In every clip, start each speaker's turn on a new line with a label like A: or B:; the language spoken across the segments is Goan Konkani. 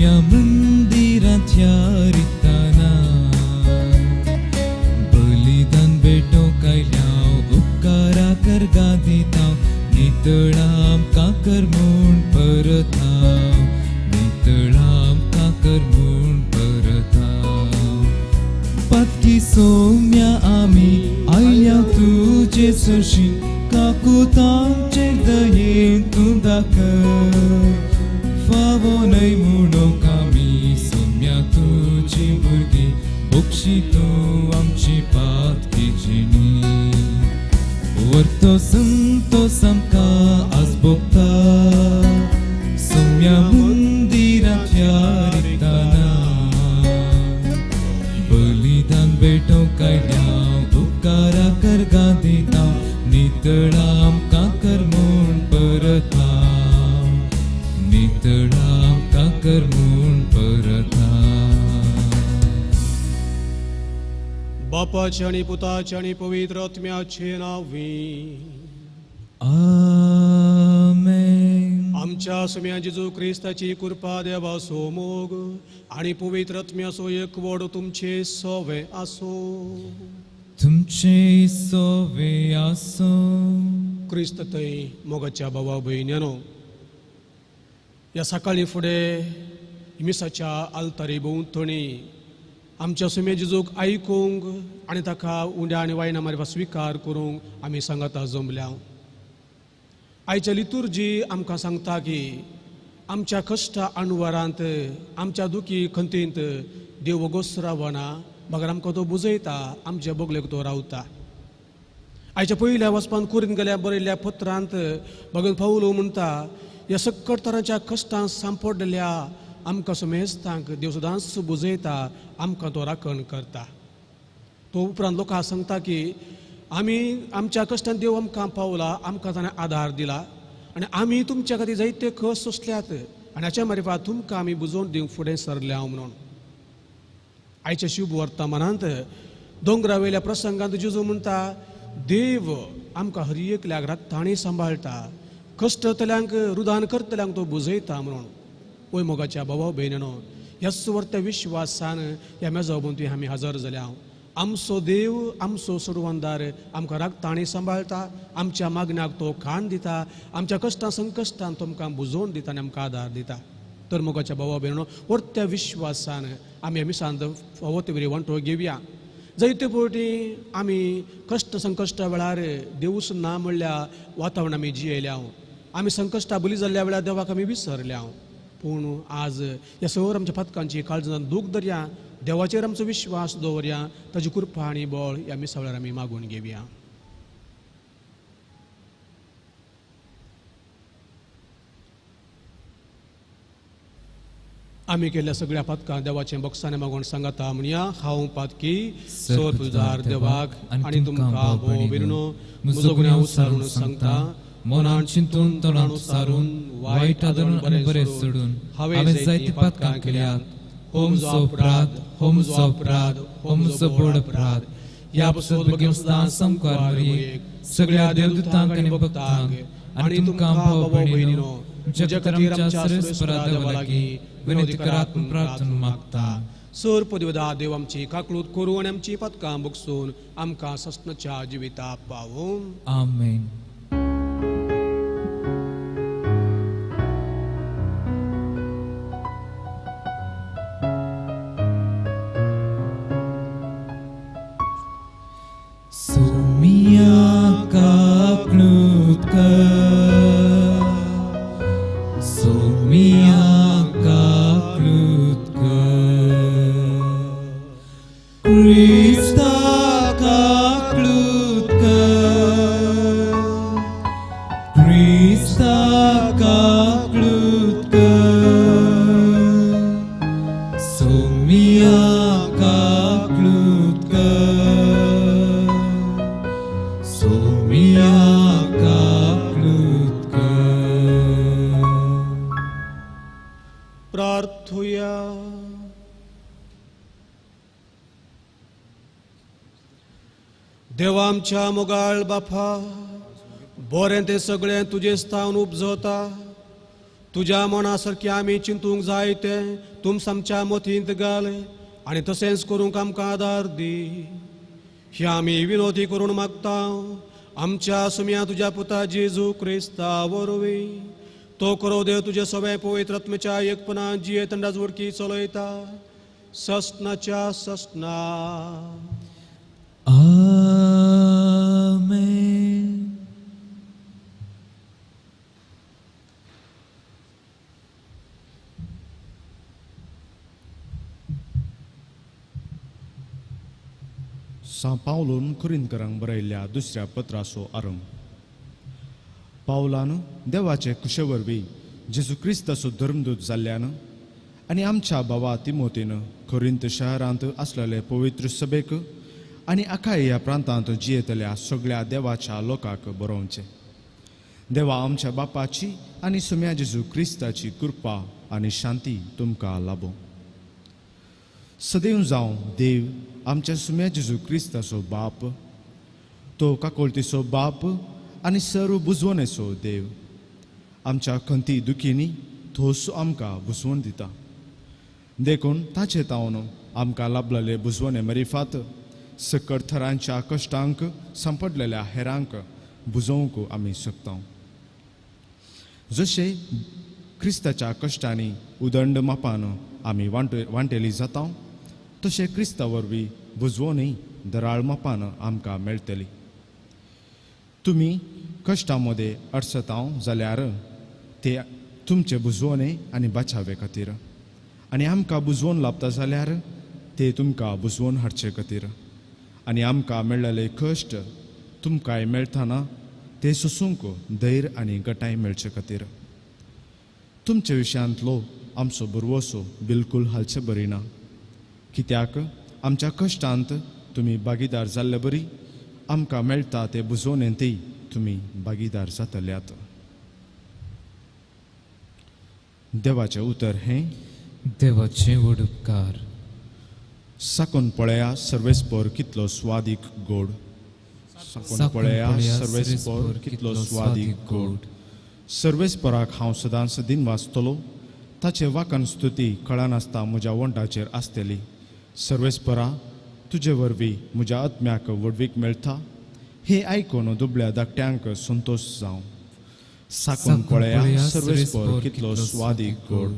A: सोम्या मंदिरांत ह्या बलिदान भेटोवंक आयल्या उपकारा करगा दिता नितळाम काकर म्हूण परताव नितळाम काकर म्हूण परताव पातकी सोम्या आमी आयल्या तुजे सरशी काकुतांचेर दयेन तूं दाखय फावो न्हय म्हणूंक आमी सोम्या तुजी भुरगीं बक्षी तूं आमची पातकी जिणी वर्तो संतोस आमकां आज भोगता सोम्या मंदिरांत ह्या रिताना बलिदान भेटोवंक आयल्या उपकारा करगा दिता नितळाम काकर म्हूण परता नितळाम काकर म्हूण परता.
B: बापाचे आनी पुताचे आनी पवित्र आत्म्याचे नांवी
A: आमेन.
B: आमच्या सुम्या जेजू क्रिस्ताची कृपा देवाचो मोग आनी पवित्र आत्म्याचो एकवट तुमचे सोवे आसो.
A: तुमचे सोवे आसो.
B: क्रिस्त थंय मोगाच्या भावा भयण्यानो, ह्या सकाळी फुडें मिसाच्या आल्तारी भोंवतणी आमच्या सुम्या जेजूक आयकूंक आनी ताका उंड्या आनी वायना मार्फत स्विकार करूंक आमी सांगाता जमल्या. आयच्या लितुर्जी आमकां सांगता की आमच्या कश्टा अणवरांत आमच्या दुखी खंतींत देव वगोस रावना, मगर आमकां तो बुजयता, आमच्या बगलेक तो रावता. आयच्या पयल्या वचपान कुरीन गेल्या बरयल्ल्या पत्रांत भगत पावलो म्हणटा, ह्या सक्कट तरांच्या कश्टांत सांपडलेल्या आमकां सुमेस्तांक देव सदांच बुजयता, आमकां तो राखण करता. तो उपरांत लोकांक सांगता की आमी आमच्या कश्टान देव आमकां पावला, आमकां ताणें आदार दिला आनी आमी तुमच्या खातीर जायते कश्ट सोंसल्यात आनी हाच्या मार्फत तुमकां आमी बुजोवन दिवंक फुडें सरल्या म्हणून. आयच्या शुभ वर्तमानांत दोंगरा वयल्या प्रसंगांत जेजू म्हणटा, देव आमकां हर एकल्याक राखता सांबाळटा, कश्टतल्यांक रुदान करतल्यांक तो बुजयता म्हणून. वय मोगाच्या भावा भयणीनो, ह्याच वर्त्या विश्वासान ह्या मेजा भोंवती आमी हजर जाल्या. आमचो देव आमचो सोडवणदार आमकां राखता आनी सांबाळटा, आमच्या मागण्याक तो खाण दिता, आमच्या कश्टां संकश्टान तो आमकां बुजोवन दिता आनी आमकां आदार दिता. तर मोगाच्या भावा भयणीनो, वर्त्या विश्वासान आमी मिसांत फावो ते वरी वांटो घेवया. जायते फावटी आमी कश्ट संकश्टा वेळार देवूच ना म्हणल्या वातावरण आमी जियेल्या, आमी संकश्टा बली जाल्ल्या वेळार देवाक आमी विसरल्या. पूण आज ह्या सर आमच्या पातकांची काळजान दूख दरया, देवाचेर आमचो विश्वास दवरया, ताजी कृपा आनी बळ ह्या मिसा वेळार आमी मागून घेवया. आमी केल्ल्या सगळ्या पातकां देवाचें बक्षाने मागून सांगता म्हणया, हांव पातकी सोर देवाक आनी तुमकां भोव बिरनो म्हजो गुन्यांव सारून सांगता,
A: मनान चिंतून तोंडान उच्चारून वायट आदरून आनी बरें सोडून हांवें जायतीं पातकां केल्यात. हो म्हजो अपराध, हो म्हजो अपराध, हो म्हजो व्हड अपराध. ह्या पासत भगीन सदां सामकार मरयेक सगळ्या देवदूतांक आनी भक्तांक आनी तुमकां भाव भयणीनो म्हज्या खातीर आमच्या सर्वेस्परा देवा लागीं विनंती करात म्हूण प्रार्थना मागता.
B: सर पदवेदा देव आमची काकळूत करूं आनी आमची पातकां बगसून आमकां सस्नाच्या जिविता पावूं.
A: आमेन. सोमिया काकळूत कर, सोमिया काकळूत कर, क्रिस्ता काकळूत कर, क्रिस्ता काकळूत कर, सोमिया काकळूत कर, सोमिया काकळूत कर.
B: प्रार्थुया. देवा आमच्या मोगाळ बापा, बरें तें सगळें तुजें स्थान उपजता. तुज्या मना सारकें आमी चिंतूंक जाय तें तुम आमच्या मतींत घाल आनी तशेंच करूंक आमकां आदार दी. ही आमी विनोदी करून मागता आमच्या सुम्या तुज्या पुता जेजू क्रिस्ता वरवीं. तो करो देव तुजे सगळे पवित्र आत्म्याच्या एकपणान जियेत आनी राजवडकी चलयता ससनाच्या ससना.
A: आमेन.
C: सां पावलून कुरिंतकरांक बरयल्ल्या दुसऱ्या पत्राचो आरंभ. पावलान देवाचे कुशे वरवीं जेजू क्रिस्ताचो धर्मदूत जाल्ल्यान आनी आमच्या भावा तिमोतीन कोरिंत शहरांत आसलेले पवित्र सभेक आनी आखाय ह्या प्रांतांत जियेतल्या सगळ्या देवाच्या लोकांक बरोवचें. देवा आमच्या बापाची आनी सुम्या जेजू क्रिस्ताची कृपा आनी शांती तुमकां लाबो. सदैव जावं देव आमच्या सुम्या जेजू क्रिस्ताचो बाप, तो काकोलतीचो बाप आनी सर्व बुजवणेचो देव आमच्या खंती दुखींनी थोस आमकां बुजवण दिता. देखून ताचे तावन आमकां लाभलेले बुजवणे मरिफात सकट थरांच्या कश्टांक सांपडलेल्या हेरांक बुजोवंक आमी शकता. जशें क्रिस्ताच्या कश्टांनी उदंड मापान आमी वांटेली जाता तशें क्रिस्ता वरवीं बुजवणूय दराळ मापान आमकां मेळटली. तुमी कश्टां मदें अडसता जाल्यार ते तुमचे बुजवणे आनी बाचावे खातीर आनी आमकां बुजवण लाबता जाल्यार ते तुमकां बुजवण हाडचे खातीर आनी आमकां मेळ्ळेले कश्ट तुमकांय मेळटना ते सोसूंक धैर्य आनी गटाय मेळचे खातीर. तुमचे विशयांतलो आमचो भरवसो बिलकूल हालचे बरी ना, कित्याक आमच्या कश्टांत तुमी भागीदार जाल्ले बरी आमकां मेळटा ते बुजवणेंतय तुमी भागीदार जातल्यात. देवाचें उतर हें
A: देवाचें व्हड उपकार.
C: साकून पळया सर्वेस्पोर कितलो स्वादीक गोड. साकून पळया सर्वेस्पोर कितलो स्वादीक गोड. सर्वेस्पोराक हांव सदांच दिन वाचतलो, ताचे वाकन स्तुती कळनासता म्हज्या वंटाचेर आसतली. सर्वेस्परा तुजे वरवीं म्हज्या आत्म्याक व्हडवीक मेळटा हें आयकून दुबळ्या धाकट्यांक संतोश जावं. साकून पळया सर्वेस्पोर कितलो स्वादीक गोड.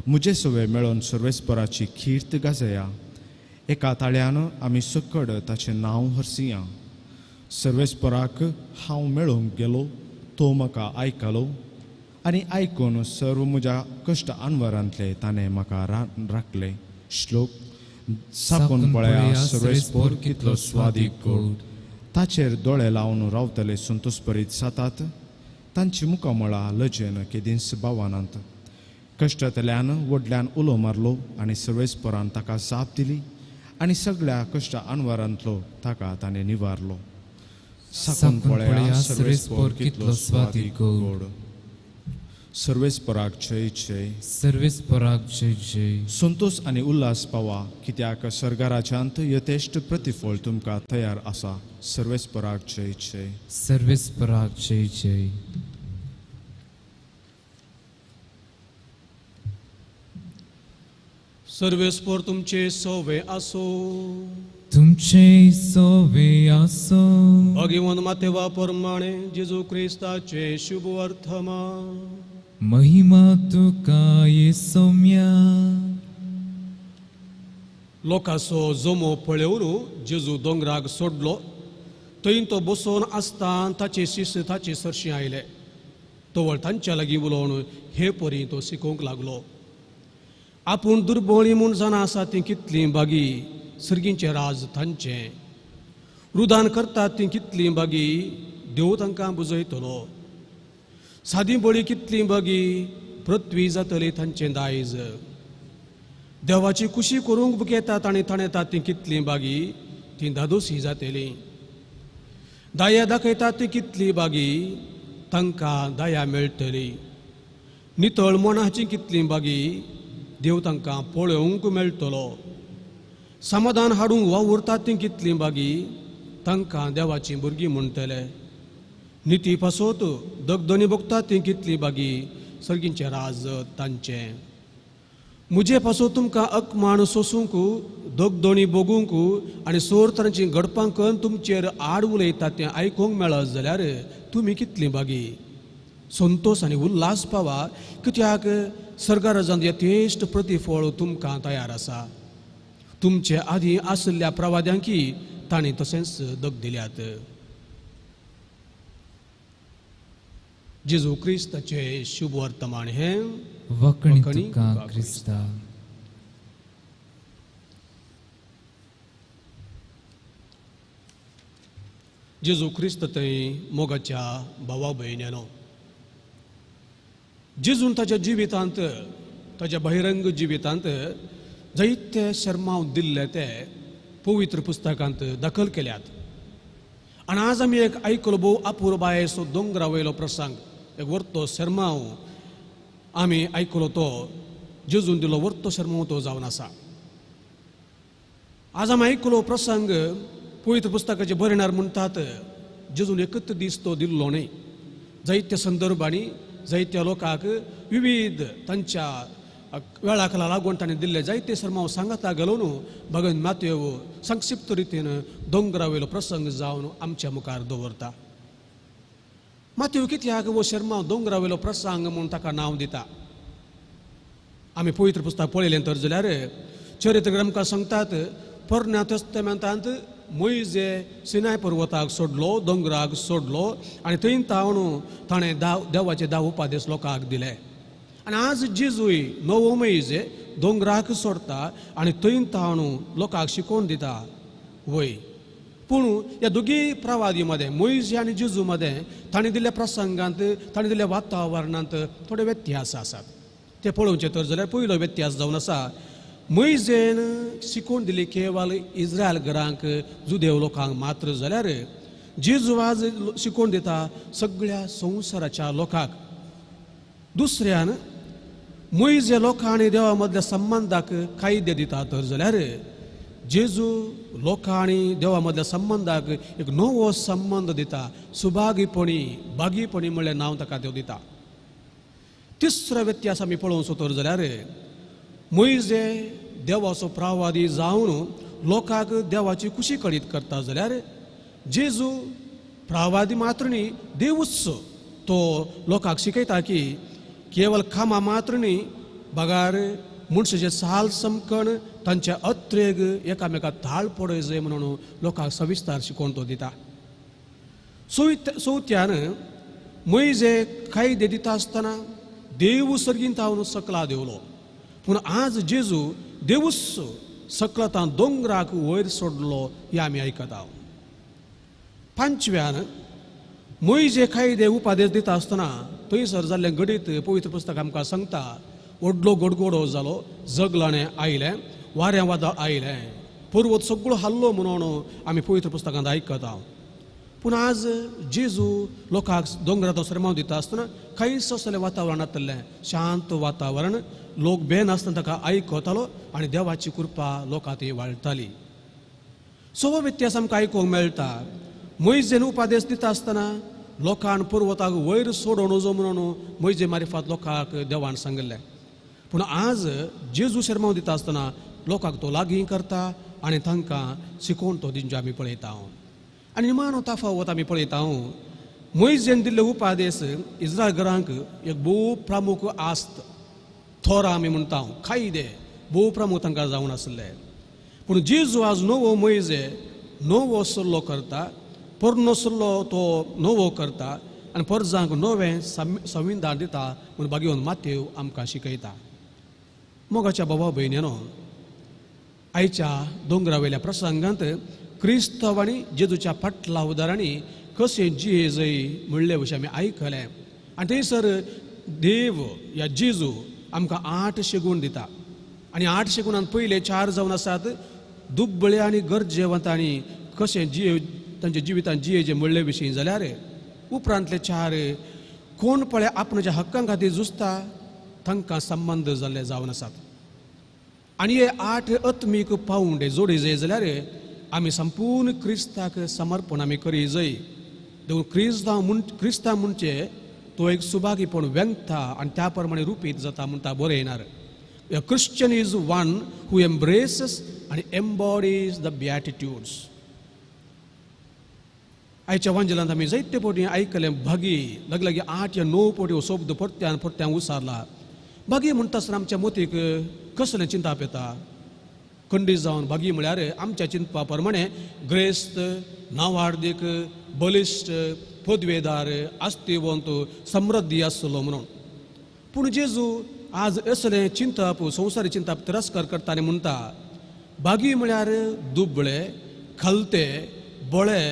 C: म्हजे सवे मेळोन सर्वेस्पराची कीर्त गाजया, एका ताळ्यान आमी सकड ताचें नांव हरसिया. सर्वेस्पराक हांव मेळोंक गेलो, तो म्हाका आयकलो आनी आयकून सर्व म्हज्या कश्ट अनवरांतले ताणें म्हाका राखले. श्लोक. साकून पळया सर्वेस्पोर कितलो स्वादीक गोड. ताचेर दोळे लावन रावतले संतोषभरीत जातात, तांची मुखामळां लजेन केदींच बावानात. कश्टांतल्यान व्हडल्यान उलो मारलो आनी सर्वेस्परान ताका जाप दिली आनी सगळ्या कश्ट अनवरांतलो ताका ताणें निवारलो. साकून पळया सर्वेस्पोर कितलो स्वादीक गोड. सर्वेस्पराक जय जय.
A: सर्वेस्पराक जय जय.
C: संतोष आनी उल्हास पावा, कित्याक सर्गाराच्यांत यथेश्ट प्रतिफळ तुमकां तयार आसा. सर्वेस्पराक जय जय.
A: सर्वेस्पराक जय जय.
B: सर्वेस्पोर तुमचे सोवे आसो.
A: तुमचे सोवे आसो.
B: भगवान मातेवा प्रमाणे जेजू क्रिस्ताचे शुभ वर्तमान.
A: महिमा तुका येसोम्या.
B: लोकांचो जमो पळोवन जेजू दोंगराक सोडलो. थंय तो बसोवन आसता ताचे शिष्य ताचे सरशी आयले. तवळ तांच्या लागीं उलोवन हे परी तो शिकोवंक लागलो. आपूण दुर्बळी म्हूण जाणां आसा तीं कितलीं बागी, सर्गींचें राज तांचें. रुदान करतात तीं कितलीं बागी, देव तांकां बुजयतलो. सादी बळी कितलीं बागी, पृथ्वी जातली तांचें दायज. देवाची खुशी करूंक बुकेतात आनी ताणेतात तीं कितलीं बागी, तीं धादोशी जातलीं. दया दाखयतात ती कितली बागी, तांकां दया मेळटली. नितळ मनाची कितली बागी, देव तांकां पळोवंक मेळटलो. समाधान हाडूंक वावुरतात ती कितली बागी, तांकां देवाचीं भुरगीं म्हणटले. निती पासत दगदनी भोगतात ती कितली बागी, सर्गींचें राज तांचें. मुजे पासून तुमकां अकमाण सोसूंक, दोगदोणी भोगूंक आनी सोर तरांची घडपां करून तुमचेर आड उलयतात तें आयकूंक मेळत जाल्यार तुमी कितलीं बागी. संतोश आनी उल्हास पावा, कित्याक सर्गाराजांत यथेश्ट प्रतिफळ तुमकां तयार आसा. तुमचे आदीं आशिल्ल्या प्रवाद्यांकी तांणी तशेंच दग दिल्यात. जेजू क्रिस्ताचें शुभ वर्तमान हें
A: वखणी तुका क्रिस्ता.
B: जेजू क्रिस्त थंय मोगाच्या भावा भयण्यानो, जेजून ताच्या जिवितांत, ताच्या बहिरंग जिवितांत जायते शर्माव दिल्ले ते पवित्र पुस्तकांत दाखल केल्यात. आनी आज आमी एक आयकलो भोव अपुरबायेचो दोंगरा वयलो प्रसंग, एक वर्तो शर्माव आमी आयकलो, तो जेजून दिलो वर्तो शर्माव तो जावन आसा. आज आमी आयकलो प्रसंग पवित्र पुस्तकाचे बरयणार म्हणटात जेजून एकच दीस तो दिल्लो न्हय, जायत्या संदर्भांनी जायत्या लोकांक विविध तांच्या वेळाक लागून ताणें दिल्ले जायते सर्माव सांगाता घालून भगवान मातेव संक्षिप्त रितीन दोंगरा वयलो प्रसंग जावन आमच्या मुखार दवरता. मातेव कित्याक वो शर्माव दोंगरा वयलो प्रसंग म्हूण ताका नांव दिता? आमी पवित्र पुस्तक पळयलें तर जाल्यार चरित्र आमकां सांगतात पोरण्या तेस्तामेंतांत मोयजे सिनाय पर्वताक सोडलो, दोंगराक सोडलो आनी थंय तावन ताणें देवाचे 10 उपादेश लोकांक दिले. आनी आज जेजूय नवो मोयजे दोंगराक सोडता आनी थंय तावन लोकांक शिकोवन दिता. वय, पूण ह्या दोगी प्रवादी मदें, मोयजे आनी जेजू मदें ताणें दिल्ल्या प्रसंगांत, ताणें दिल्ल्या वातावरणांत थोडे व्यत्यास आसात. ते पळोवचे तर जाल्यार पयलो व्यत्यास जावन आसा, मोयजेन शिकोवन दिली केवल इस्रायल घरांक, जुदेव लोकांक मात्र, जाल्यार जेजू आज शिकोवन दिता सगळ्या संवसाराच्या लोकांक. दुसऱ्यान मोयजे लोकां आनी देवा मदल्या संबंदाक कायदे दिता तर जाल्यार जेजू लोकां आनी देवा मदल्या संबंदाक एक नवो संबंद दिता, सुभागीपणी बागीपणी म्हणलें नांव ताका देव दिता. तिसरो व्यत्यास आमी पळोवचो तर जाल्यार मोयजे देवाचो प्रवादी जावन लोकांक देवाची खुशी कळीत करता जाल्यार जेजू प्रवादी मात्र न्ही, देवूच तो लोकांक शिकयता की केवल कामां मात्र न्ही, बगार मनशाचे साल समकण तांच्या अत्रेग एकामेका थाळ पडय जाय म्हणून लोकांक सविस्तार शिकोवन तो दिता. चवथ्यान मोयजे कायदे दिता आसतना देव सर्गीन तावन सकला देवलो, पूण आज जेजू देवूच सकलतां दोंगराक वयर सोडलो हें आमी आयकता. पांचव्यान मोयजे कायदे उपादेश दिता आसतना थंयसर जाल्लें घडीत पवित्र पुस्तक आमकां सांगता, व्हडलो गोडगोडो जालो, जगलाणें आयलें, वारें वादळ आयलें, पर्वत सगळो हाल्लो म्हणून आमी पवित्र पुस्तकांत आयकता. पूण आज जेजू लोकांक दोंगराचो सरमाव दिता आसतना कांयच असलें वातावरण नासलें, शांत वातावरण, लोक बेन आसतना ताका आयकतालो आनी देवाची कृपा लोकां ती वाळटाली. सवो व्यत्यास आमकां आयकूंक मेळटा, मोयजेन उपादेश दिता आसतना लोकांक पर्वताक वयर सोडोवन वचो म्हणून मोयजे मारिफात लोकांक देवान सांगिल्लें, पूण आज जेजू शर्माव दिता आसतना लोकांक तो लागीं करता आनी तांकां शिकोवन तो दिंजो आमी पळयता. आनी निमाणो तफावत आमी पळयता, मोयजेन दिल्ले उपादेश इस्रायल घरांक एक भोव प्रमुख आस्त, थोरा आमी म्हणटा, कायदे भोव प्रमुख तांकां जावन आसले, पूण जेजू आज नवो मोयजे नवो सल्लो करता, पोरनो सल्लो तो नवो करता आनी परजांक नवें संविधान दिता म्हूण बागेवन मातेव आमकां शिकयता. मोगाच्या बाबा भयण्यानो, आयच्या दोंगरा वयल्या प्रसंगांत क्रिस्तांव आनी जेजूच्या फाटलावदारांनी कशें जियेजय म्हणले भशेन आमी आयकलें. आनी थंयसर देव या जेजू आमकां 8 शेगूण दिता आनी 8 शेगुणांत पयले 4 जावन आसात दुबळे आनी गरजेवंतांनी कशें जिये तांच्या जिवितांत जियेजे म्हणले विशीं, जाल्यार उपरांतले 4 कोण पळय आपणाच्या हक्कां खातीर झुजता तांकां संबंद जाल्ले जावन आसात. आनी हे 8 आत्मीक पावंडे जोडी जाय जाल्यार आमी संपूर्ण क्रिस्ताक समर्पण आमी करी जाय. देखून क्रिस्तांव म्हणजे तो एक सुभागीपण व्यंगता आनी त्या प्रमाणे रुपीत जाता म्हणटा बरें येणार. A Christian is one who embraces आनी एम्बॉडीज the बिएटिट्यूड्स. आयच्या वांजेलांत आमी जायते पवटी आयकलें भागी, लगे लागीं 8 या 9 पवटी हो शब्द परत्यान परत्यान उसारला. भागी म्हणटा आसतना आमच्या मतीक कसलें चिंताप येता? खंडीत जावन भागी म्हळ्यार आमच्या चिंतपा प्रमाणे ग्रेस्त, नावार्दीक, बलिश्ट, पदवेदार, आस्तिवंत, समृद्धी आसलो म्हणून. पूण जेजू आज असलें चिंतप, संवसारी चिंतप तिरस्कार करता आनी म्हणटा भागी म्हळ्यार दुबळे, खलते, बळे,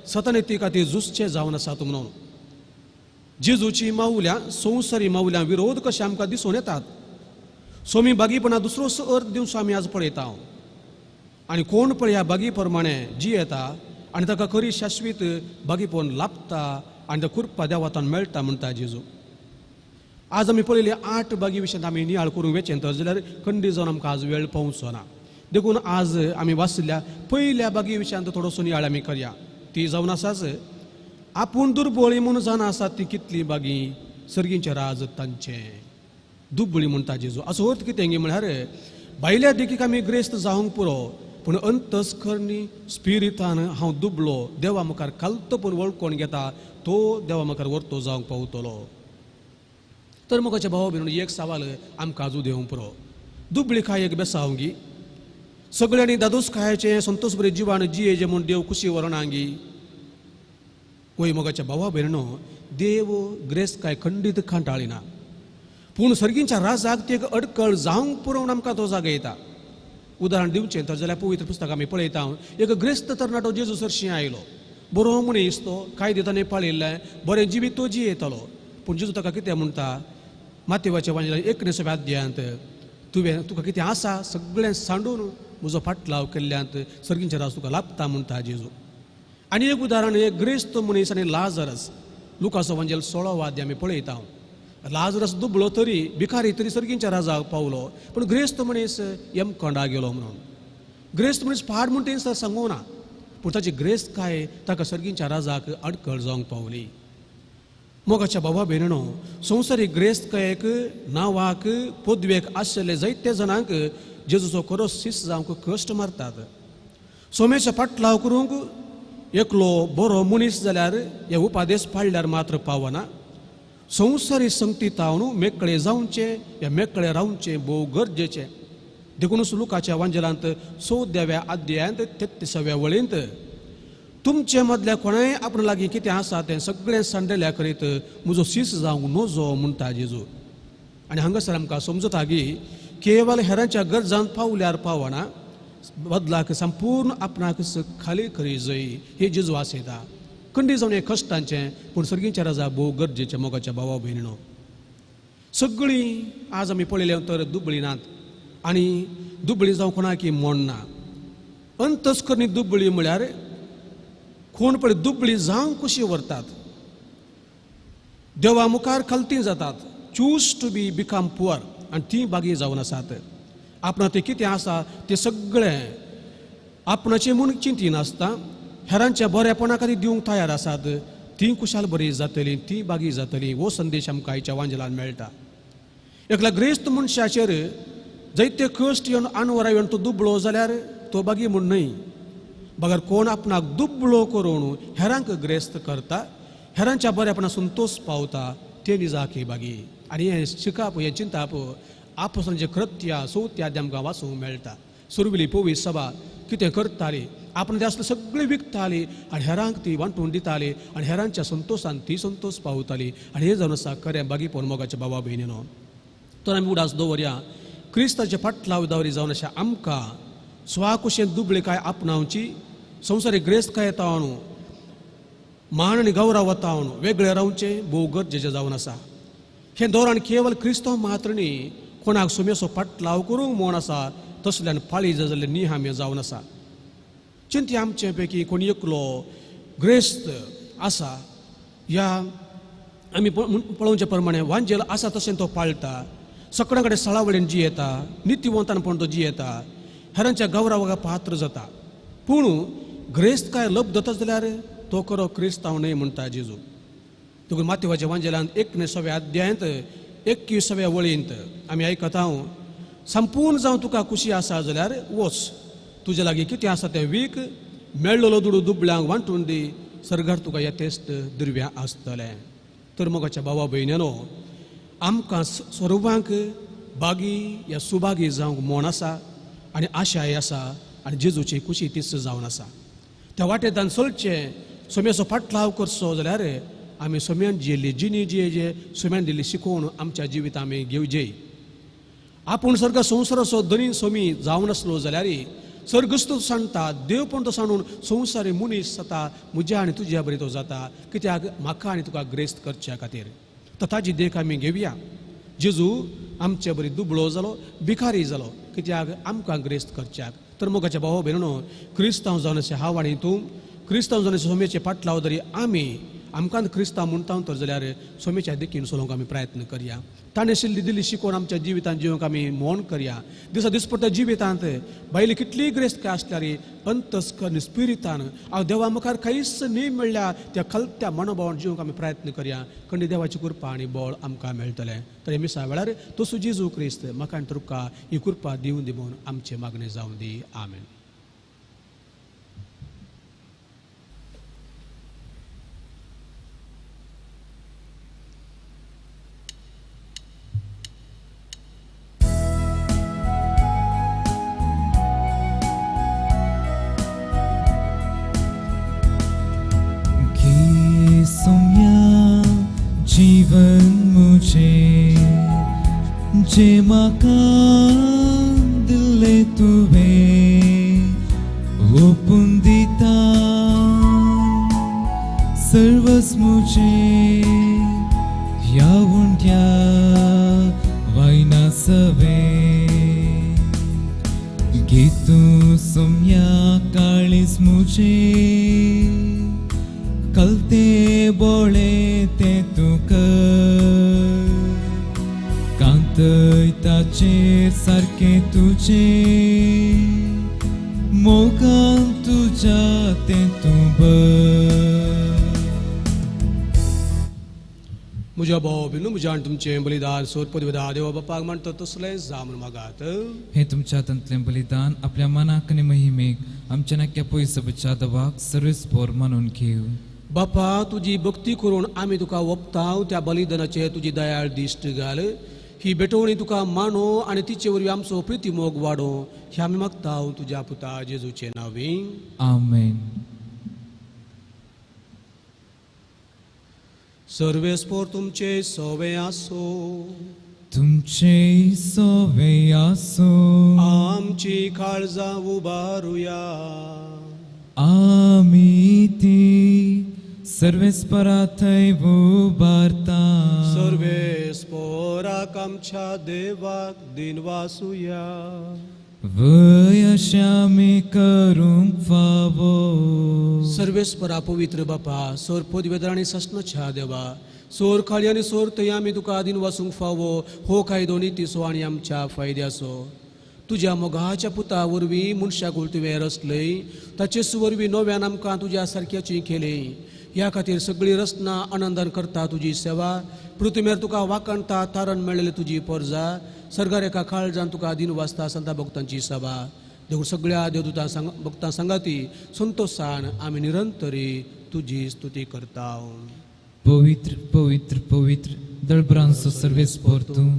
B: सतनेती खातीर झुजचे जावन आसात म्हणून. जेजूची मावल्यां संवसारी मावल्यां विरोध कशें आमकां दिसून येतात. सोमी बागीपणा दुसरोच अर्थ दिवचो आमी आज पळयता. आनी कोण पळय ह्या बागी प्रमाणे जियेता आनी ताका खरी शाश्वीत बागीपण लाभता आनी त्या कृपा देवातान मेळटा म्हणटा जेजू. आज आमी पळयली 8 बागी विशयांत आमी नियाळ करूंक वेचें तर जाल्यार खंडीत जावन आमकां आज वेळ पावचो ना. देखून आज आमी वाचिल्ल्या पयल्या बागी विशयांत थोडोसो नियाळ आमी करया. ती जावन आसाच आपूण दुर्बळी म्हूण जाणा आसात ती कितली बागी सर्गींचें राज तांचें. दुबळी म्हणटा जेजू. असो अर्थ कितें गी म्हळ्यार भायल्या देखीक आमी ग्रेस्त जावंक पुरो, पूण अंतस्करणी स्पिरितान हांव दुबलो देवा मुखार खालतपूण वळखून घेता तो देवा मुखार वर्तो जावंक पावतलो. तर मोगाच्या भावा भयणीनो एक सवाल आमकां आजू देवंक पुरो. दुबळी काय एक बेसांव गी? सगळ्यांनी दादोस खायचें संतोष बरें जिवान जियेचें म्हूण देव खुशी व्हरणांगी? वय मोगाच्या भावा भयणीनो देव ग्रेस्त काय खंडीत खांटाळिना, पूण सर्गींच्या राजाक ती एक अडकळ जावंक पुरो आमकां तो जागयता. उदाहरण दिवचें तर जाल्यार पवित्र पुस्तक आमी पळयता एक ग्रेस्त तरणाटो जेजू सरशीं आयलो. बरो मनीस तो, कायदे ताणें पाळिल्लें, बरें जिवीत तो जियेतालो. पूण जेजू ताका कितें म्हणटा? मातेवाच्या वांजेलान 19व्या अध्यायांत तुवें तुका कितें आसा सगळें सांडून म्हजो फाटलाव केल्ल्यांत सर्गींचें राज तुका लाभता म्हणटा जेजू. आनी एक उदाहरण एक ग्रेस्त मनीस आनी लाजरस, लुकाचो वांजेल 16वो अध्याय आमी पळयता. लाजरस दुबळो तरी भिकारी तरी सर्गींच्या राजाक पावलो, पूण ग्रेस्त मनीस यमकोंडा गेलो म्हणून. ग्रेस्त मनीस फाट म्हूण तें सर सांगूं ना, पूण ताची ग्रेस्त काय ताका सर्गींच्या राजाक अडकळ जावंक पावली. मोगाच्या बाबा भयणीनो संवसारीक ग्रेस्तकायेक, नांवाक, पदवेक आशिल्ले जायते जाणांक जेजूचो खरो शिस्त जावंक कश्ट मारतात. सोमेचो फाटलाव करूंक एकलो बरो मनीस जाल्यार हे उपादेश पाळल्यार मात्र पावना. संवसारी संगतीतावन मेकळे जावचें या मेकळे रावचें भोव गरजेचें. देखूनच लुकाच्या वांजेलांत 14व्या अध्यायांत 33व्या वळींत तुमचे मदल्या कोणाय आपणा लागीं कितें आसा तें सगळें सांडल्या करीत म्हजो शीस जावंक नजो म्हणटा जेजू. आनी हांगासर आमकां समजता की केवल हेरांच्या गरजांत पावल्यार पावना, बदलाक संपूर्ण आपणाक खाली करी जय हे जेजू आसयता. खंडीत जावन हें कश्टांचें पूण सर्गींच्या राजा भोव गरजेचें. मोगाच्या भावा भयणीनो सगळीं आज आमी पळयलें तर दुबळी नात आनी दुबळी जावं कोणाकी मोडना. अंतस्करणी दुबळी म्हळ्यार कोण पळय दुबळी जावं कशी व्हरतात, देवा मुखार खालती जातात, choose to be become poor आनी ती बागी जावन आसात. आपणा तें कितें आसा तें सगळें आपणाचें म्हूण चिंतिनासता हेरांच्या बरेपणा खातीर दिवंक तयार आसात. ती खुशाल बरी जातली, ती बागी जातली. हो संदेश आमकां आयच्या वांजेलान मेळटा. एकल्या ग्रेस्त मनशाचेर जायते कश्ट येवन आनवरा येवन तो दुबळो जाल्यार तो बागी म्हूण न्हय, बगर कोण आपणाक दुबळो करून हेरांक ग्रेस्त करता, हेरांच्या बरेपणा संतोष पावता ते निजाकी बागी. आनी हें शिकप, हें चिंताप आपसांचें कृत्या चवथ्या आमकां वाचूंक मेळटा. सुरवेली पवी सभा कितें करताली, आपण ते आसले सगळें विकताली आनी हेरांक ती वांटून दिताली आनी हेरांच्या संतोशान ती संतोष पावताली. आनी हें जावन आसा खरें बागीपण मोगाच्या बाबा भयणीनो. तर आमी उडास दवरया क्रिस्ताचे फाटलाव दावरी जावन अशें आमकां स्वाकुशेन दुबळी काय आपणावची, संवसारीक ग्रेस्त काय तावन मान आनी गौरव तावन वेगळें रावचें भोव गरजेचें जावन आसा. हें धोरण केवल क्रिस्तांव मात्र न्ही, कोणाक सुमेसो फाटलाव करूंक म्हूण आसा तसल्यान पाळी जाल्ले निहाम्य जावन आसा. चिंती आमचे पैकी कोणी एकलो ग्रेस्त आसा ह्या आमी पळोवचे प्रमाणे वांजेल आसा तशें तो पाळटा, सगळ्यां कडेन सळा वळीन जियेता, नितीवंतानपण तो जियेता, हेरांच्या गौरवाक पात्र जाता. पूण ग्रेस्त काय लब्धता जाल्यार तो खरो क्रिस्तांव न्हय म्हणटा जेजू. देखून मातेवाच्या वांजेलांत 19व्या अध्यायांत 21व्या वळींत आमी आयकता, संपूर्ण जावं तुका खुशी आसा जाल्यार वच, तुज्या लागीं कितें आसा तें वीक, मेळ्ळलो दुडू दुबळ्यांक वांटून दी, सर्गार तुका येतेस्त दुर्व्यां आसतलें. तर मोगाच्या भावा भयण्यानो, आमकां सर्वांक बागी या सुभागी जावंक मोन आसा आनी आशाय आसा आनी जेजूची खुशी तीच जावन आसा. त्या वाटेंतल्यान चलचें, सोम्याचो फाटलाव करचो जाल्यार आमी सोम्यान जियेल्ली जिणी जिये, सोम्यान दिल्ली शिकोवन आमच्या जिवितांत आमी घेवजे. आपूण सर्ग संवसाराचो धनी सोमी जावन आसलो जाल्यार सर्गस्त सांगता, देव पण तो सांडून संवसारी मनीस जाता, म्हज्या आनी तुज्या बरी तो जाता, कित्याक म्हाका आनी तुका ग्रेस्त करच्या खातीर. तर ताजी देख आमी घेवया. जेजू आमचे बरी दुबळो जालो, भिकारी जालो, कित्याक आमकां ग्रेस्त करच्याक. तर मोगाच्या भाव भयणो, क्रिस्तांव जावन अशें हांव आनी तूं क्रिस्तांव जावन सोम्याचे फाटलाव तरी आमी आमकां क्रिस्तांव म्हणटा तर जाल्यार सोम्याच्या देखीन चलोवंक आमी प्रयत्न करया. ताणें शिल्ली दिल्ली शिकोवन आमच्या जिवितांत जिवंक आमी मोन करया. दिसा दिसपट्ट्या जिवितांत बायली कितली ग्रेस्त आसल्यार अंतस्कर्ण स्पिरितान हांव देवा मुखार कांयच न्ही मेळ्ळ्या त्या खलत्या मनोभावान जिवंक आमी प्रयत्न करया. खंडी देवाची कृपा आनी बळ आमकां मेळटलें. तर हे मिसा वेळार तसो जेजू क्रिस्त म्हाका आनी तुका ही कृपा दिवन दी म्हूण आमचें मागणें जावं दी. आमेन.
A: जीवन मुझे जे म्हाका दिल्ले तुवें ओपून दिता सर्वस मुझे ह्या उंड्या वायना सवे घेतू सोम्या काळीस मुझे कलते बोळे ते तुका कांतय ताचेर सारकें तुजें मोगान तुज्या तें तूं
B: म्हज्या भाव बिनू म्हज्या आनी तुमचें बलिदान सोद पदवेदा देवा बापाक म्हणटा तसलें जावं म्हूण मागात.
A: हें तुमच्या हातांतलें बलिदान आपल्या मनाक आनी महिमेक आमच्या नाक्या पयसो दवाक सर्वेस पोर मानून घेव.
B: बापा, तुजी भक्ती करून आमी तुका ओपताव, त्या बलिदानाचेर तुजी दयाळ दिश्ट घाल. ही भेटवणी तुका मानो आनी तिचे वरवीं आमचो प्रिती मोग वाडो, हे आमी मागताव तुज्या पुता जेजूचे नांवी.
A: आमेन.
B: सर्वेस्पोर तुमचे सोवे आसो,
A: तुमचे सोवे आसो.
B: आमची काळजां उबारुया,
A: आमी ती सर्वेस्परा थंय उबारता.
B: सर्वेस्पोराक आमच्या देवाक दिनवासुया,
A: वय अशें आमी करूंक फावो.
B: सर्वेस्परा पवित्र बापा, सोर पदवेदर आनी सस्नच्या देवा, सोर खाली आनी सोर थंय आमी तुका दिनवासूंक फावो. हो कायदो नितीचो आनी आमच्या फायद्याचो. तुज्या मोगाच्या पुता वरवीं मनशाक तुवें रचलय, ताचेच वरवीं नव्यान आमकां तुज्या सारक्याची केली. ह्या खातीर सगळी रचना आनंदान करता तुजी सेवा. पृथ्वीर तुका वाखाणता तारण मेळ्ळेली तुजी परजा. सर्गार एका काळजान तुका दिन वाचता संता भक्तांची सभा. देखून सगळ्या देवदूतां भक्तां सांगाती संतोषान आमी निरंतरी तुजी स्तुती करता.
A: पवित्र पवित्र पवित्र दळबरांचो सर्वेस्पोर तूं,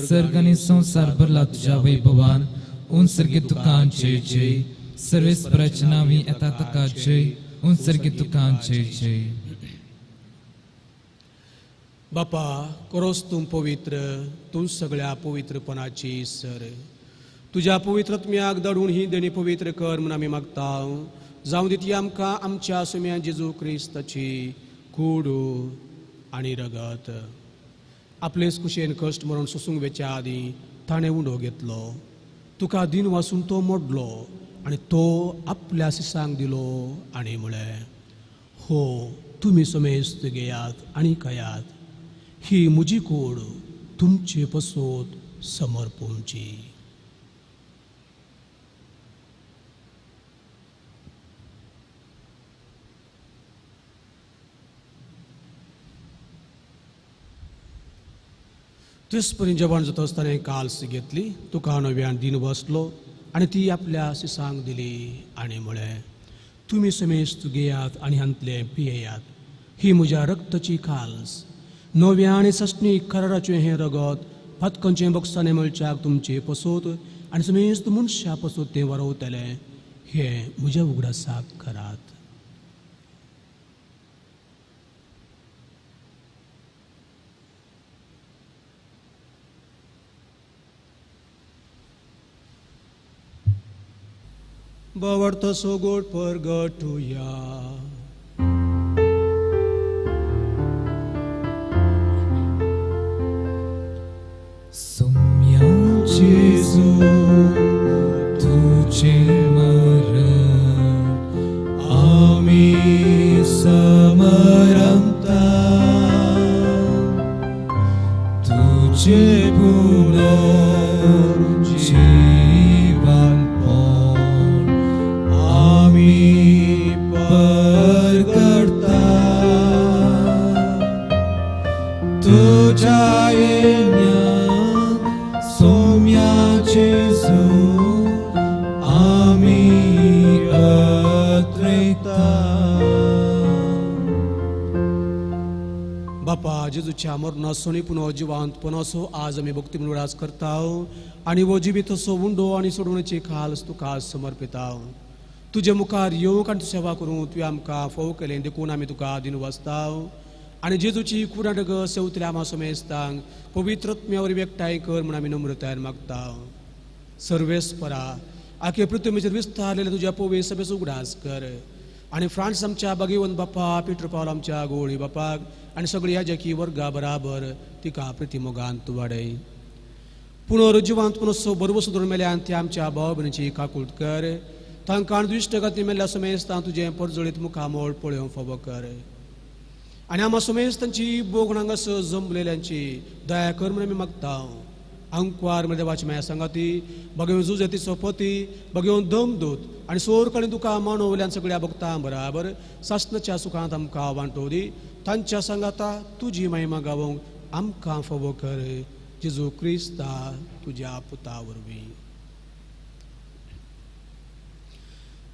A: सर्ग आनी संवसार भरला तुज्या वैभवान. उन सर्गे तुका जय जय, सर्वेस्पराच्या नांवी येता ताका जय, उन सर्गे तुका जय जय.
B: बापा, करोस तूं पवित्र, तूं सगळ्या पवित्रपणाची सर. तुज्या पवित्रत्म्याक धाडून ही देणी पवित्र कर म्हूण आमी मागता. जावं दी ती आमकां आमच्या सुम्या जेजू क्रिस्ताची कूड आनी रगत. आपलेच कुशेन कश्ट मरण सोसूंक वेच्या आदीं ताणें उंडो घेतलो, तुका दिन वासून तो मोडलो आनी तो आपल्या सिसांक दिलो आनी म्हळें, हो तुमी समेस्त घेयात आनी खायात, ही म्हजी कूड तुमचे पसत समर्पूंची. तेच जेवण जाता आसतना काल्स घेतली, तुका नव्यान दिन बसलो आनी ती आपल्या शिसांक दिली आनी म्हळें, तुमी समेस्त घेयात आनी हांतलें पियेयात, ही म्हज्या रक्ताची काल्स, नव्या आनी ससणी कराराचें हें रगत पातकांचें बक्षाणें मेळच्याक तुमचे पसोत आनी समेस्त मनशां पसोत तें वरवतलें, हें म्हज्या उगडासाक करात. बावडतो सोगोट परगटुया.
A: सोम्या जेजू तुझे मरण आमी समरमता, तुझे पुनर्जीवन परगटता, तुझ्या येण्यान सोम्या जेजू आमी अत्रेकता.
B: बापा जेजूच्या मरणाचो आनी पुनः जिवांतपणाचो आज आमी भक्ती उगडास करता आनी हो जिवीत असो उंडो आनी सोडवणेची खास तुका समर्पिता. तुजे मुखार येवंक आनी सेवा करूं तुवें आमकां फोव केलें देखून आमी तुका दिन वाचता आनी जेजूची कुराडग सेवतल्या आमा समेस्तांक पवित्र आत्म्या वरवीं एकठांय कर म्हूण आमी नम्रतायेन मागता. सर्वेस्परा आखे पृथ्वीचेर विस्तारलेल्या तुज्या पवित्र सभेचो उगडास कर आनी फ्रांस आमच्या बागेवन बापा, पिटर पावल आमच्या गोळी बापाक आनी सगळी याजकी वर्गा बराबर तिका प्रतिमोगांत वाडय. पुनर्जिवांत पुनसो बरवसो धरून मेल्यान ती आमच्या भाव भयणीची काकूट कर, तांकां दुश्ट गती मेल्ल्या समेस्तां तुजें परजळीत मुखामोळ पळोवंक फावो कर आनी आमा समेस्तांची बोगण हांगासर जमलेल्यांची दया कर म्हूण आमी मागता. आंकवार म्हळ्यार देवाची माया सांगाती, बगेवन जुजेती सोपती, बगेवन दमदूत आनी सोर कडेन तुका मानवल्यान सगळ्या भक्तां बराबर सासनाच्या सुखांत आमकां वांटो दी, तांच्या सांगाता तुजी महिमा गावोवंक आमकां फावो कर, जेजू क्रिस्ता तुज्या पुता वरवीं.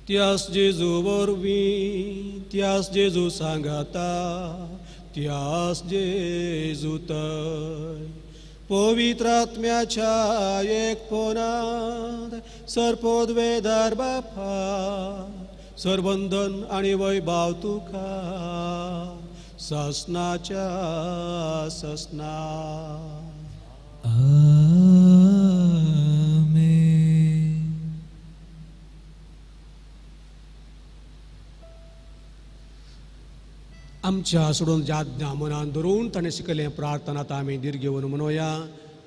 B: त्यास जेजू वरवीं, त्यास जेजू सांगाता, त्यास जेजू तय पवित्र आत्म्याच्या एकपणांत सर्पोद्वेदार बापा सरबंधन आनी वैभाव तुका ससनाच्या ससना. आमच्या सोडून आज्ञा मनान धरून ताणें शिकयलें प्रार्थना आतां आमी धीर घेवन म्हणोया.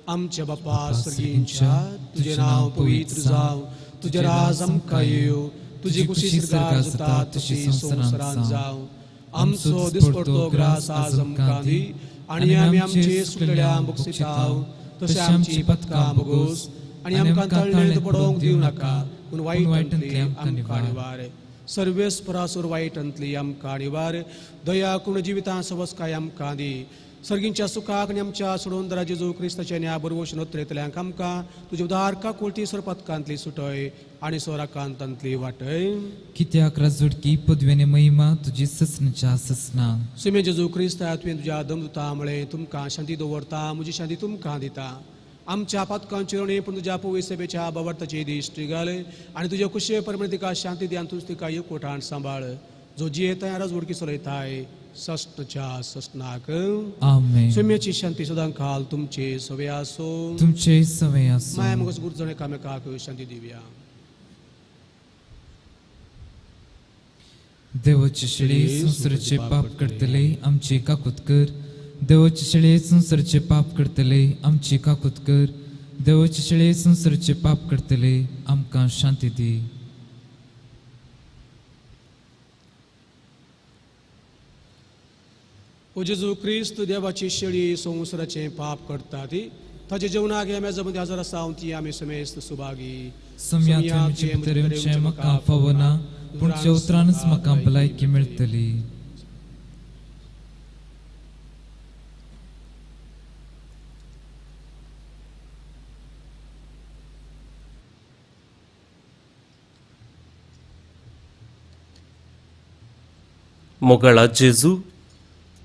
B: आमच्या बापा सर्गींच्या, तुजें नांव पवित्र जावं, तुजें राज आमकां येवं, तुजी कुशी स्वर्गार जाता तशी संवसारांत जावं. आमचो दिसपडतो ग्रास आज आमकां दी आनी आमी आमचे सुकलेल्या बक्षिताव तशें आमची पथकां भोगोस आनी आमकां तळणेंत पडोवंक दिवं नाका, पूण वायटांतली आमकां निवार. सर्वेस्परासूर वायटांतली आमकां निवार, दया करून जिवितां सवस्काय आमकां दी. सर्गींच्या सुखाक आनी आमच्या सोडून दरा जेजू क्रिस्ताच्या न्या बरवश नोत्रेतल्यांक आमकां तुजे उदार काकुळटी सरपतकांतली सुटय आनी सोराकांतांतली वाटय.
A: कित्याक राजवटकी पदवेने महिमा तुजी ससनाच्या ससना.
B: सुमे जेजू क्रिस्ता तुवें तुज्या दमदुता म्हळें, तुमकां शांती दवरता, म्हजी शांती तुमकां दिता. आमच्या पातकांचेर न्हय पूण तुज्या पवित्र सभेच्या बाबर्ताची दिश्टी घाल आनी तुज्या कुशे प्रमाणे तिका शांती दी आनी तुज तिका एकवटान सांबाळ, जो जियेताय राजवटकी चलयताय ससनाच्या ससनाक.
A: आमेन.
B: सुम्याची शांती सदां काल तुमचे सवे आसो,
A: तुमचे सवे आसो.
B: माया मगज गुरजण एकामेकाक शांती दिवया.
A: देवाचे शेळी संवसाराचे पाप करतले आमची काकूत कर, देवाचे शेळी संवसाराचे पाप करतले आमची काकूत कर, देवाचे शेळी संवसाराचे पाप करतले आमकां शांती दी.
B: ओ जेजू क्रिस्त देवाची शेळी संवसाराचें पाप करता ती ताजे जेवणाक ह्या मेजा मदीं हजर आसा ती आमी समेस्त सुभागी.
A: सम्या तुमचे भितर येवचें म्हाका फावना, पूण तुज्या उतरानच म्हाका भलायकी मेळटली.
D: मोगाळा जेजू,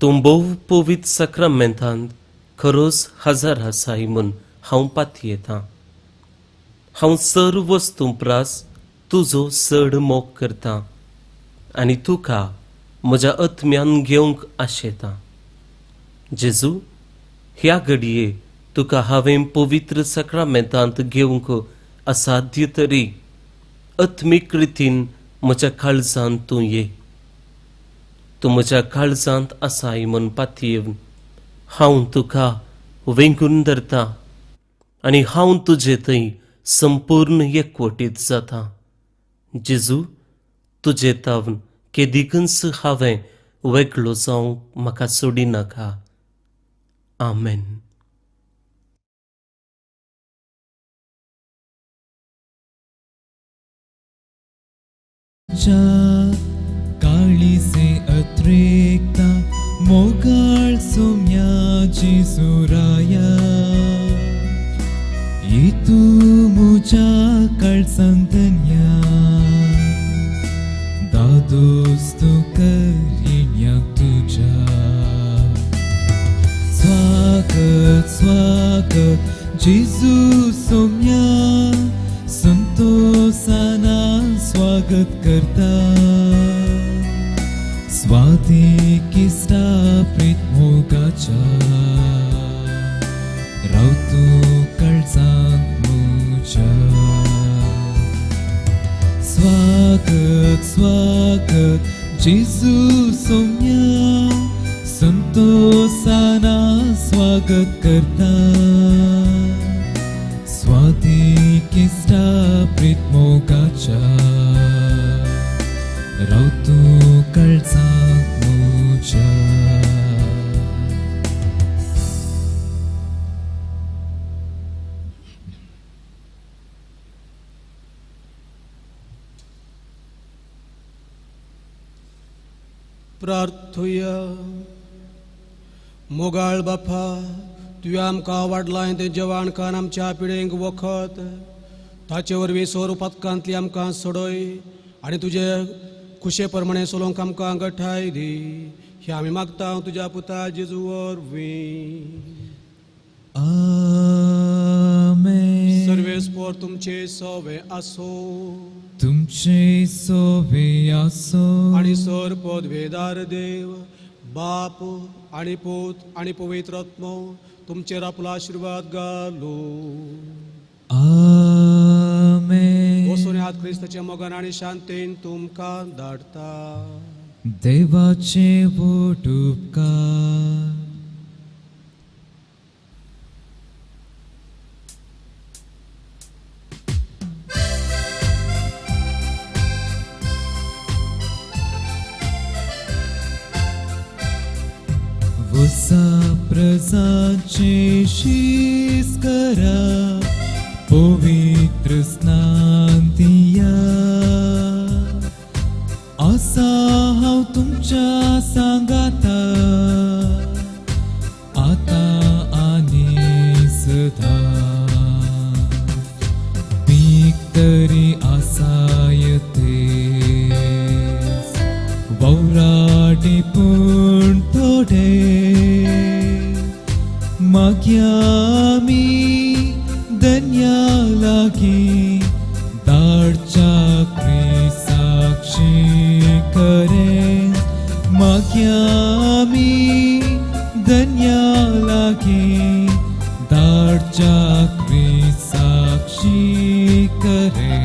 D: तूं भोव पवित्र साक्रामेंतांत खरोच हजर आसाय म्हूण हांव पातयेतां. हांव सर्व वस्तूं प्रास तुजो चड मोग करतां आनी तुका म्हज्या आत्म्यान घेवंक आशेतां. जेजू, ह्या घडये तुका हांवें पवित्र साक्रामेंतांत घेवंक असाध्य तरी आत्मीक रितीन म्हज्या काळजांत तूं ये. तूं म्हज्या काळजांत आसाय म्हूण पातयेवन हांव तुका वेंगून धरता आनी हांव तुजे थंय संपूर्ण एकवटीत जाता. जेजू, तुजे तावन केदिकूच हांवें वेगळो जावंक म्हाका सोडिनाका. आमेन.
A: काळीसे अत्रेकता मोगाळ सोम्याची सुराया, तू मुझ्या काळजांतन्या दादोस तूं करिण्या तुज्या. स्वागत स्वागत जेजू सोम्या, संतोषाना स्वागत करता. स्वाती इश्टा प्रीत मोगाच्या, राव तूं काळजांत म्हज्या. स्वागत स्वागत जेजू सोम्या, संतोषाना स्वागत करता. स्वाती इश्टा प्रीत मोगाच्या, राव तूं काळजांत म्हज्या.
B: प्रार्थुया. मोगाळ बापा, तुवें आमकां वाडलां तें जेवणखाण आमच्या पिळेंक वखद, ताचे वरवीं सोर पातकांतली आमकां सोडय आनी तुजे खुशे प्रमाणे सोलोंक आमकां गठाय दी. हें आमी मागता तुज्या पुता जेजू वरवीं.
A: आमेन.
B: सर्वेस्पोर तुमचे सोवे आसो,
A: तुमचे सोवे आसो.
B: आनी सर पदवेदार देव बाप आनी पूत आनी पवित्र आत्मो तुमचेर आपलो आशिर्वाद घालू.
A: आमेन.
B: वचून हात क्रिस्ताच्या मोगान आनी शांतीन तुमकां धाडटा.
A: देवाचे वोट उपकार. वसा प्रजाचे शीस करा, पवित्र स्नान दिया. आसा हांव तुमच्या सांगाता, आतां आनी सदां. पीक तरी आसायतेस, ववराटी पूण थोडे. माग्यामी दन्या लागी दाडच्या क्रिसाक्षी करे. माग्यामी दन्या लागी दाडच्या क्रिसाक्षी करे.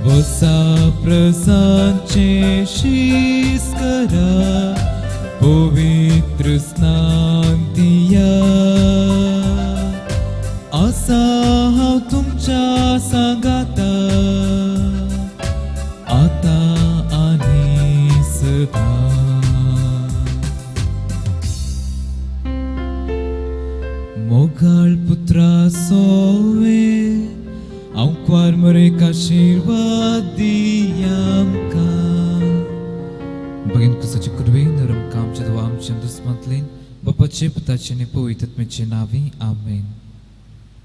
A: वसा प्रजांचे शीस करा, पवित्र स्नान दिया. आसा हांव तुमच्या सांगाता, आतां आनी सदां. मोगाळ पुत्रा सोवे, हांव क्वार मरेक आशिर्वाद दी आमकां.
E: भगिनी क्रिस्ताचे कुरवे नरम कामचे दुआ आमच्या दुस्मांतलेन बापाचे पुताचे आनी पवित्र आत्म्याचे नांवी. आमेन.